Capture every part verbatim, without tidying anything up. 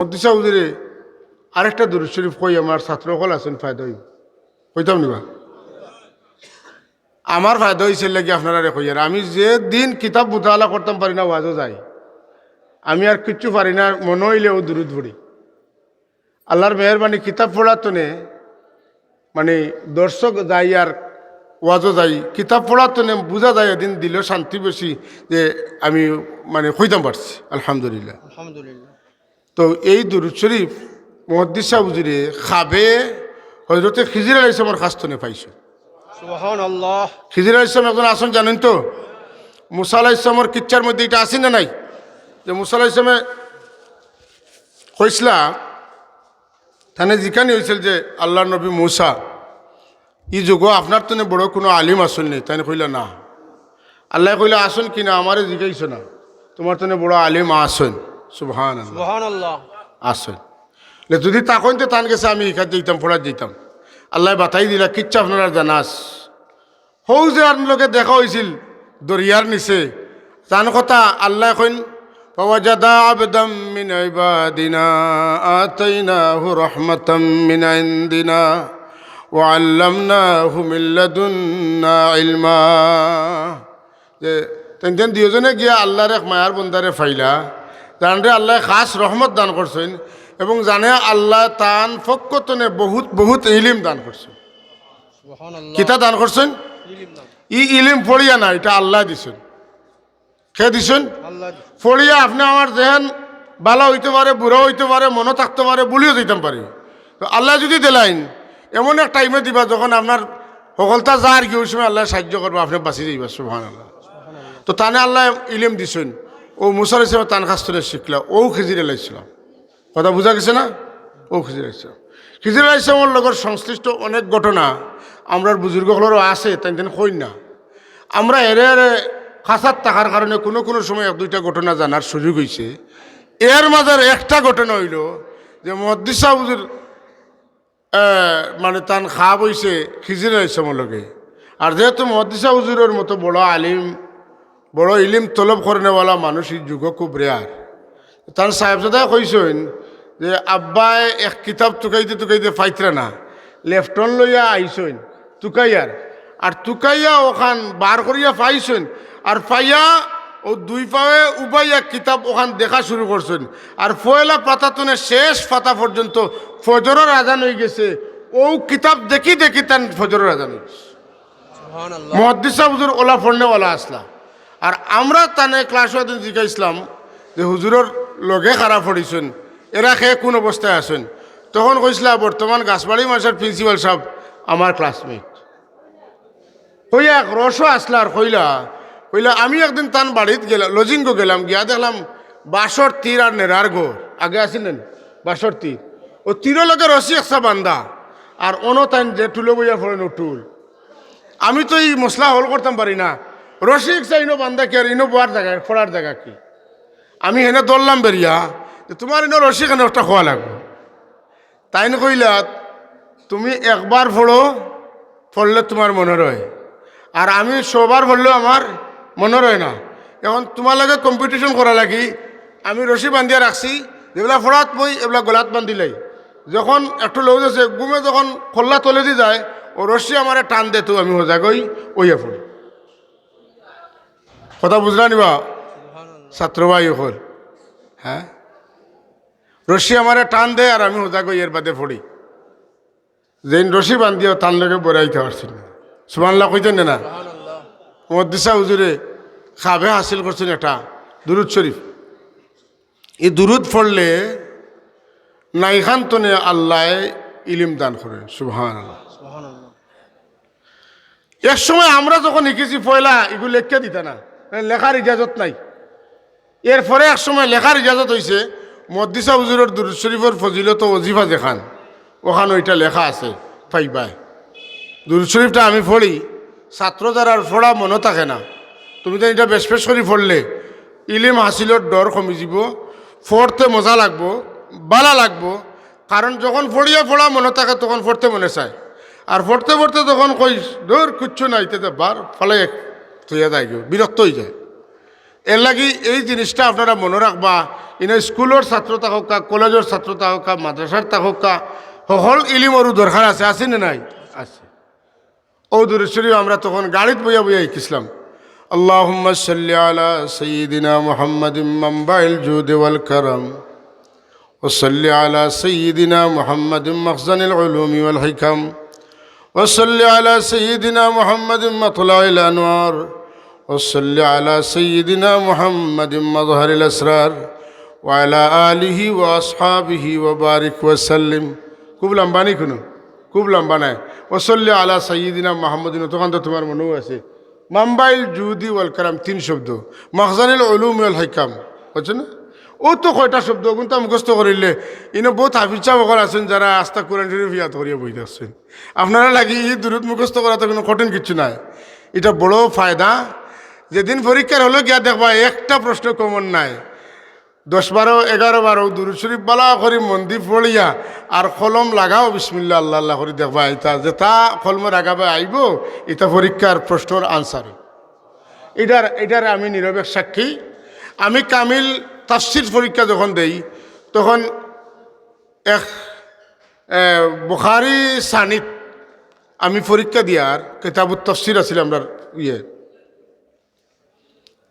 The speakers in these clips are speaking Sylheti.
মহাদ্দিস সাব হুজুরে আরেকটা দুরুদ শরীফ কই, আমার ছাত্র অকল আছইন, ফায়দা অইবো। কইতাম নি বা? আমার ফায়দা অইছে লাগি আপনারারে কইয়ার। আমি যে দিন কিতাব মুতালা করতাম পারি না, ওয়াজো যাই। আমি আর কিচ্ছু পারি না, মনো অইলে অউ দুরুদ পড়ি। আল্লার মেহেরবানি, কিতাব পড়ার তনে, মানে, দর্শক যাই আর ওয়াজো যাই, কিতাব পড়ার তনে বুঝা যায় এদিন দিলো শান্তি বেশি যে আমি, মানে, কইতাম পারছি, আলহামদুলিল্লাহ। আলহামদুলিল্লাহ। তো এই দুরুদ শরীফ মহাদ্দিস সাব হুজুরে খাবে হজরতে খিজির আলাইহিস সালামর কাছ তনে পাইছইন। সুবহানাল্লাহ। খিজির আলাইহিস সালাম একজন আছইন, জানইন তো? মুসা আলাইহিস সালামর কিচ্ছার মধ্যে ইটা আছে না নাই? যে মুসা আলাইহিস সালামে কইছলা, তানে জিকানি অইছিল যে, "আল্লার নবী মুসা, ই যুগো আপনার তনে বড় কুনু আলিম আছইন নি?" তাইন কইলা, "না।" আল্লায় কইলা, "আছইন কি না, আমারে জিকাইছো না, তুমার তনে বড় আলিম আছইন।" সুবহানাল্লাহ। সুবহানাল্লাহ। আছইন। লে যুদি থাকইন তে তান গেছে আমি হিকাত যাইতাম, পড়াত যাইতাম। আল্লায় বাতাই দিলা, কিচ্ছা আপনারার জানা আছে। হউ যে আর লগে দেখা অইছিল দরিয়ার নিচে, তান কথা আল্লায় কইন, "فوجدا عبدا من عبادنا آتيناه رحمة من عندنا وعلمناه من لدنا علما।" যে তাইন দুইওজনে গিয়া আল্লার এক মায়ার বন্দারে পাইলা, যানরে আল্লায় খাস রহমত দান করছইন এবং যানে আল্লায় তান পক্ষ তনে বহুত, বহুত ইলিম দান করছইন। সুবহানাল্লাহ। কিতা দান করছইন? ইলিম দান। ই ইলিম পড়িয়া না, ইটা আল্লায় দিছইন। কে দিছইন? আল্লায় দিছইন। পড়িয়া আপনে আমার জেহেন বালা অইতে পারে, বুরা অইতে পারে, মনো থাকতে পারে, ভুলিও যাইতাম পারি। তো আল্লায় যুদি দিলাইন, এমন এক টাইমে দিবা যখন আপনার হকলতা যার গিয়া অউ সময় আল্লায় সাহায্য করবা, আপনে বাচি যাইবা। সুবহানাল্লাহ। তো তানে আল্লায় ইলিম দিছইন, অউ মুসা আলাইহিস সালামে তান কাছ তনে শিখলা, অউ খিজির আলাইহিস সালাম। কথা বুঝা গেছে না? অউ খিজির আলাইহিস সালাম। খিজির আলাইহিস সালামর লগর সংশ্লিষ্ট অনেক ঘটনা আমরার বুজুর্গ অকলরও আছে, তাইন তাইন কইন না। আমরা এরে এরে কাছাত থাকার কারণে কুনু কুনু সময় এক দুইটা ঘটনা জানার সুযোগ অইছে। এর মাঝে একটা ঘটনা অইলো যে মহাদ্দিস সাব হুজুর, আহ, মানে, তান খাব অইছে খিজির আলাইহিস সালামর লগে। আর যেহেতু মহাদ্দিস সাব হুজুরর মতো বড় আলিম, বড় ইলিম তলব করনেওয়ালা মানুষ ই যুগো খুব rare। তান সাহেবজাদায় কইছইন যে আব্বায় এক কিতাব তুকাইতে তুকাইতে পাইতরা না, লেফটন লইয়া আইছইন তুকাইয়ার, আর তুকাইয়া অখান বার করিয়া পাইছইন, আর পাইয়া অউ দুই পাওয়ে উবাইয়া কিতাব অখান দেখা শুরু করছইন, আর পয়লা পাতা তনে শেষ পাতা পর্যন্ত ফজরর আজান অইগেছে। অউ কিতাব দেখি দেখি তান ফজরর আজান অইগেছে। সুবহানাল্লাহ। মহাদ্দিস সাব হুজুর অলা পড়নেওয়ালা আছলা। আর আমরা তানে ক্লাসো একদিন জিকাইছলাম যে হুজুরর লগে কারা পড়ছইন, এরা কে কুন অবস্থায় আছইন। তখন কইছলা, "বর্তমান গাছবাড়ি মাদ্রাসার principal সাব আমার classmate।" কইয়া এক রসও আছলা আর কইলা, কইলা, "আমি একদিন তান বাড়িত গেলাম, লজিংগো গেলাম, গিয়া দেখলাম বাঁশর তীর আর নেড়ার ঘর, আগে আছিল না নি? বাঁশর তীর, অউ তীরর লগে রশি একছা বান্ধা, আর অনো তাইন যে টুলো বইয়া পড়ইন অউ টুল।" আমি তো ই মসলা হল করতাম পারি না। রশি ইকছা ইনো বান্ধা কি আর ইনো বওয়ার জাগা, পড়ার জাগা কি? আমি হেনে ধরলাম বেরিয়া, যে তুমার ইনো রশি কেনে একটা খোয়া লাগবো। তাইন কইলা, "তুমি একবার পড়ো, পড়লে তুমার মনো রয়, আর আমি শোবার পড়লেও আমার মনো রয় না। এখন তুমার লগে competition করা লাগি আমি রশি বান্ধিয়া রাখছি, যেবলা পড়াত বই এবলা গলাত বান্ধিলাই।" যখন একটু লউজ আছে, ঘুমে যখন কল্লা তলেদি যায়, অউ রশি আমারে টান দে, তো আমি হজাগ অই, অইয়া পড়ি। কথা বুঝলা নি বা? ছাত্র ভাই অকল, হ্যাঁ, রশি আমারে টান দে আর আমি হজাগ অই এর বাদে পড়ি। যেইন রশি বান্ধিয়াও তান লগে বইরাইতা পারছি না। সুবহানাল্লাহ কইতা নি না? মহাদ্দিস সাব হুজুরে খাবে হাসিল করছইন একটা দুরুদ শরীফ। ই দুরুদ পড়লে নাইখান তনে আল্লায় ইলিম দান করে। সুবহানাল্লাহ। সুবহানাল্লাহ। এক সময় আমরা যখন হিকিছি পয়লা ইগু লেখিয়া দিতা না, মানে লেখার ইজাজত নাই। এরপরে এক সময় লেখার ইজাজত অইছে, মহাদ্দিস সাব হুজুরর দুরুদ শরীফর ফজিলত অজিফা যেখান, অখানো ইটা লেখা আছে, পাইবায়। দুরুদ শরীফটা আমি পড়ি, ছাত্র যারার পড়া মনো থাকে না, তুমি যেন ইটা বেশ বেশ করি পড়লে ইলিম হাসিলর ডর কমি যিবো, পড়তে মজা লাগবো, বালা লাগবো। কারণ যখন পড়িয়া পড়া মনো থাকে, তখন পড়তে মনে চায়। আর পড়তে পড়তে যখন কই, "ধুর, কিচ্ছু নাই", তে বার ফালাই থইয়া যায়গি, বিরক্ত অইযায়। এর লাগি এই জিনিসটা আপনারা মনো রাখবা। ইনো স্কুলর ছাত্র থাকউক্কা, কলেজর ছাত্র থাকউক্কা, মাদ্রাসার থাকউক্কা, হকল ইলিমরও দরকার আছে, আছে না নাই? আছে। অউ দুরুদ শরিফ আমরা তখন গাড়িত বইয়া বইয়া হিকিছলাম। اللهم صل على سيدنا محمد منبع الجود والكرم وصل على سيدنا محمد مخزن العلوم والحكم وصل على سيدنا محمد مطلع الأنوار وصل على سيدنا محمد مظهر الأسرار وعلى آله وأصحابه وبارك وسلم. খুব লম্বা নি কুনু? খুব লম্বা নায়। وصل على سيدنا محمد, অতখান তো তুমার মনেও আছে। منبع الجود والكرم তিন শব্দ, مخزن العلوم والحكم, বুঝছো না? অউ তো কয়টা শব্দ, অগুনতা মুখস্থ করিলে, ইনো বউত হাফিজ সাব অকল আছইন যারা আস্তা কোরআন শরিফ ইয়াদ করিয়া বই থাকছইন। আপনারার লাগি ই দুরুদ মুখস্থ করা তো কুনু কঠিন কিচ্ছু নায়, ইটা বড় ফায়দা। যেদিন পরীক্ষার হলো গিয়া দেখবা একটা প্রশ্ন common নাই, দশ বারো, এগারো বারো দুরুদ শরিফ ভালা করি মন দি পড়িয়া আর কলম লাগাও, বিসমিল্লাহ, আল্লাহ আল্লাহ করি দেখবা, ইতা যেতা কলমর আগাবে আইবো, ইতা পরীক্ষার প্রশ্নর answer। ইটার, ইটার আমি নীরবে সাক্ষী। আমি কামিল তাফসির পরীক্ষা যখন দেই, তখন এক, এ, বুখারি সানিদ আমি পরীক্ষা দিয়ার, কিতাবুত তাফসির আছিল আমরার ইয়ে,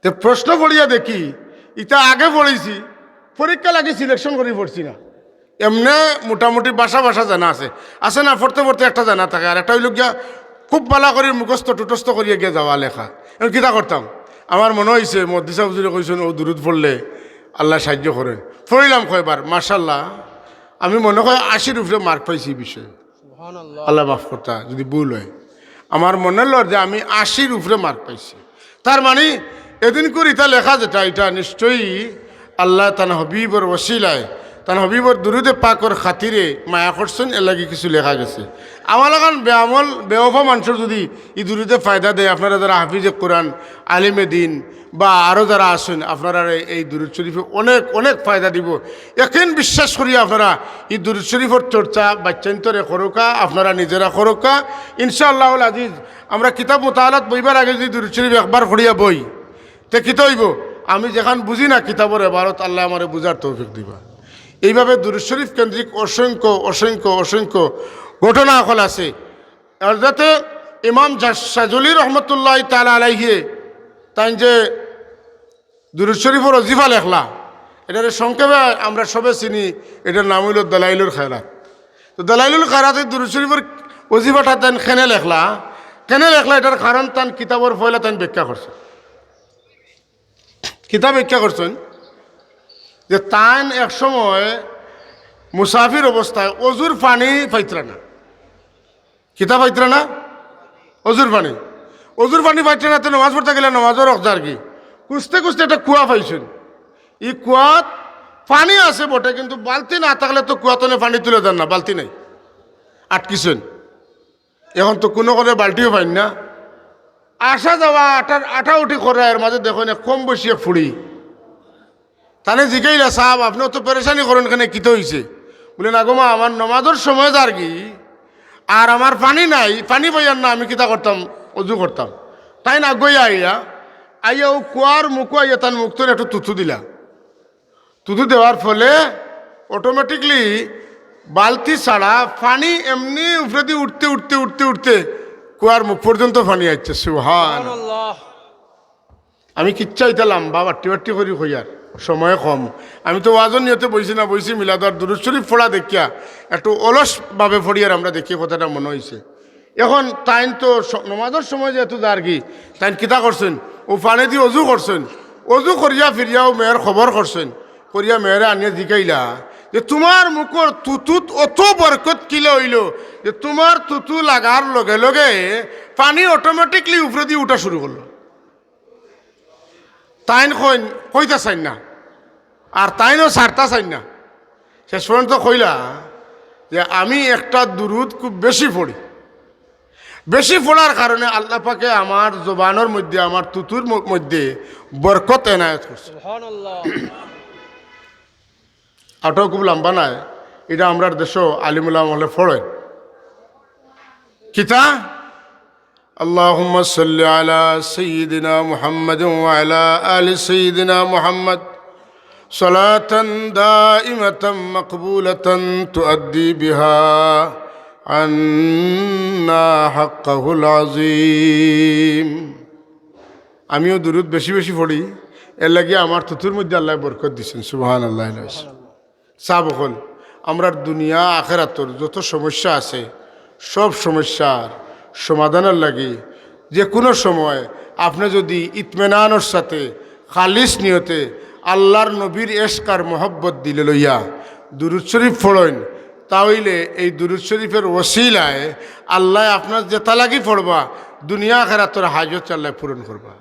তে প্রশ্ন পড়িয়া দেখি, ইতা আগে পড়ছি, পরীক্ষা লাগি selection করি পড়ছি না। এমনে মোটামুটি ভাষা ভাষা জানা আছে, আছে না, পড়তে পড়তে একটা জানা থাকে, আর একটা অইলো গিয়া খুব ভালা করি মুখস্থ টুটস্থ করিয়া গিয়া যাওয়া লেখা। এখন কিতা করতাম, আমার মনো অইছে মুহাদ্দিস সাব হুজুরে কইছইন অউ দুরুদ পড়লে আল্লায় সাহায্য করইন, পড়িলাম কয়বার, মাশাআল্লাহ, আমি মনে কয় আশির উপরে mark পাইছি ই বিষয়ে। সুবহানাল্লাহ। আল্লায় মাফ করতা যুদি ভুল অয়। আমার মনে অইলো যে আমি আশির উপরে mark পাইছি। তার মানি এদিন করি ইতা লেখা যেটা, ইটা নিশ্চয়ই আল্লায় তান হাবিবর ওসিলায়, তান হাবিবর দুরুদে পাকর খাতিরে মায়া করছইন, এর লাগি কিছু লেখা গেছে। আমার লাখান বেআমল, বেওফা মানষর যুদি ই দুরুদে ফায়দা দেয়, আপনারা যারা হাফিজে কোরআন, আলিমে দিন, বা আরো যারা আছইন, আপনারারে এই দুরুদ শরিফে অনেক, অনেক ফায়দা দিবো। একিন বিশ্বাস করি আপনারা ই দুরুদ শরিফর চর্চা বাইচ্চাইন্তরে করউক্কা, আপনারা নিজেরা করউক্কা। ইনশাআল্লাহুল আজিজ, আমরা কিতাব মুতাআলাত বইবার আগে যুদি দুরুদ শরিফ একবার পড়িয়া বই, তে কিতা অইবো? আমি যেখান বুঝি না কিতাবর এবারত, আল্লায় আমারে বুঝার তৌফিক দিবা। এইভাবে দুরুদ শরিফ কেন্দ্রিক অসংখ্য, অসংখ্য, অসংখ্য ঘটনা অকল আছে। হযরতে ইমাম জা-, শাজুলি রহমতুল্লাহি তাআলা আলাইহি, তাইন যে দুরুদ শরিফর ওজিফা লেখলা, ইটারে সংক্ষেপে আমরা সবে চিনি, ইটার নাম অইলো দালাইলুল খায়রাত। তো দালাইলুল খায়রাতে দুরুদ শরিফর ওজিফাটা তাইন কেনে লেখলা, কেনে লেখলা, ইটার কারণ তান কিতাবর পয়লা তাইন ব্যাখ্যা করছইন। কিতা ব্যাখ্যা করছইন যে তাইন এক সময় মুসাফির অবস্থায় অজুর পানি পাইতরা না। কিতা পাইতরা না? অজুর পানি। অজুর পানি পাইতরা না, তে নমাজ পড়তা গেলা নমাজর অক্ত যারগি। খুঁজতে খুঁজতে একটা কুয়া পাইছইন। ই কুয়াত পানি আছে বটে, কিন্তু বালতি না থাকলে তো কুয়া তনে পানি তুলে দেন না, বালতি নাই, আটকিছইন। এখন তো কুনু কুনু বালতিও পাইন না। আসা যাওয়া, আটা, আটা উঠি করা, এর মাঝে দেখইন এক কম বয়সী এক ফুড়ি। তানে জিগাইলা, "সাব, আপনে অত পেরেশানি করইন কেনে, কিতা অইছে?" বুলে, "না গো মা, আমার নমাজর সময় যারগি, আর আমার পানি নাই, পানি পাইয়ার না, আমি কিতা করতাম, অজু করতাম।" তাইন আগুয়াইয়া আইয়া, আইয়া অউ কুয়ার মুখো আইয়া তান মুখ তনে একটু থুথু দিলা। থুথু দেওয়ার ফলে automatically বালতি ছাড়া পানি এমনি উপরেদি উঠতে, উঠতে, উঠতে, উঠতে কুয়ার মুখ পর্যন্ত পানি আইছে। সুবহান। সুবহানাল্লাহ। আমি কিচ্ছা ইতা লম্বা বাট্টি বাট্টি করি কইয়ার, সময় কম। আমি তো ওয়াজর নিয়তে বইছি না, বইছি মিলাদ আর দুরুদ শরিফ পড়া দেখিয়া, একটু অলস ভাবে পড়িয়ার আমরা দেখি কথাটা মনো অইছে। এখন তাইন তো স-, নমাজর সময় যেহেতু যারগি, তাইন কিতা করছইন? অউ পানিদি অজু করছইন। অজু করিয়া ফিরিয়া অউ মেয়ের খবর করছইন। করিয়া মেয়েরে আনিয়া জিগাইলা যে, "তুমার মুখর থুথুত অত বরকত কিলা অইলো যে তুমার থুথু লাগার লগে লগে পানি automatically উপরেদি উঠা শুরু করলো?" তাইন কইন, কইতা চাইন না, আর তাইনও ছাড়তা চাইন না। শেষ পর্যন্ত কইলা যে, "আমি একটা দুরুদ খুব বেশি পড়ি, বেশি পড়ার কারণে আল্লাহ পাকে আমার জবানর মধ্যে, আমার থুথুর ম-, মধ্যে বরকত এনায়েত করছে।" সুবহানাল্লাহ। অটাও খুব লম্বা নায়, ইটা আমরার দেশো আলিম উলামা অকলে পড়ইন। কিতা? اللهم صل على سيدنا محمد وعلى آل سيدنا محمد صلاة دائمة مقبولة تؤدي بها عنا حقه العظيم. আমিও দুরুদ বেশি বেশি পড়ি, এর লাগি আমার থুথুর মধ্যে আল্লায় বরকত দিছইন। সুবহানাল্লাহ। সাব অকল, আমরার দুনিয়া আখেরাতর যত সমস্যা আছে, সব সমস্যার সমাধানর লাগি যে কুনু সময় আপনে যুদি ইতমিনানর সাথে খালিস নিয়তে আল্লার নবীর এশক আর মহব্বত দিলে লইয়া দুরুদ শরিফ পড়ইন, তা অইলে এই দুরুদ শরিফর ওসিলায় আল্লায় আপনার যেতা লাগি পড়বা, দুনিয়া আখেরাতর হাজত আল্লায় পূরণ করবা।